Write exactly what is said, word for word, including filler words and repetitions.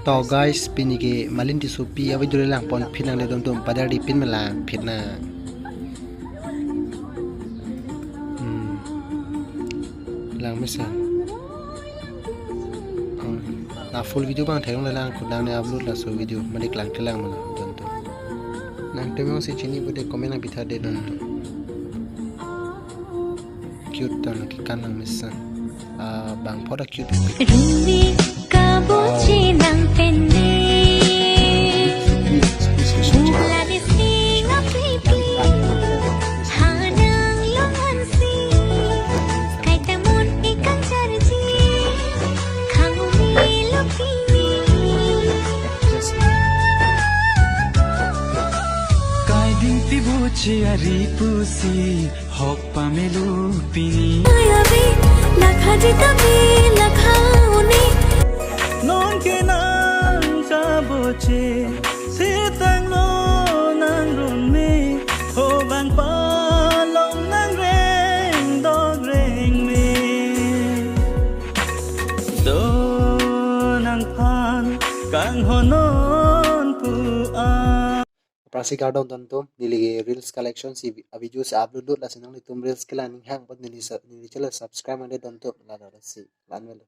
To guys, pini ke Malin Tissopi avideo le langpon phit nang le dondom, pader di pin melang phit nang. Hmm. Lang mesen. Hmm. Na full video bang theklong le lang kudang ne upload laso video malik lang kelang mana dondom. Nangtum jongsi chini pulote comment nang pitha de dondom. Cute ta nang kekan nang mesen. Ah, bang phoda cute. Rumi kabochi nang pene. Bangladesh ni ngapipi. Hanang longan si. Kaita mun ikang charji. Kangumi lupini. Kaiding tibuchi ari pusi hok pamelo pini. Ayabi, lakha jitabi, lakha uni. Non ke nang kabochi, sitang lo nang rumi, ho bang palom nang reng dok reng me. Do nang phan kang honon pu a. Aphrangsi kardom dondom, neli ke reels collection si avideo si upload lut, lasi nanglitum reels kelang aning hang apot neli sa-, neli channel subscribe mande dondom, la la la si, lan melo.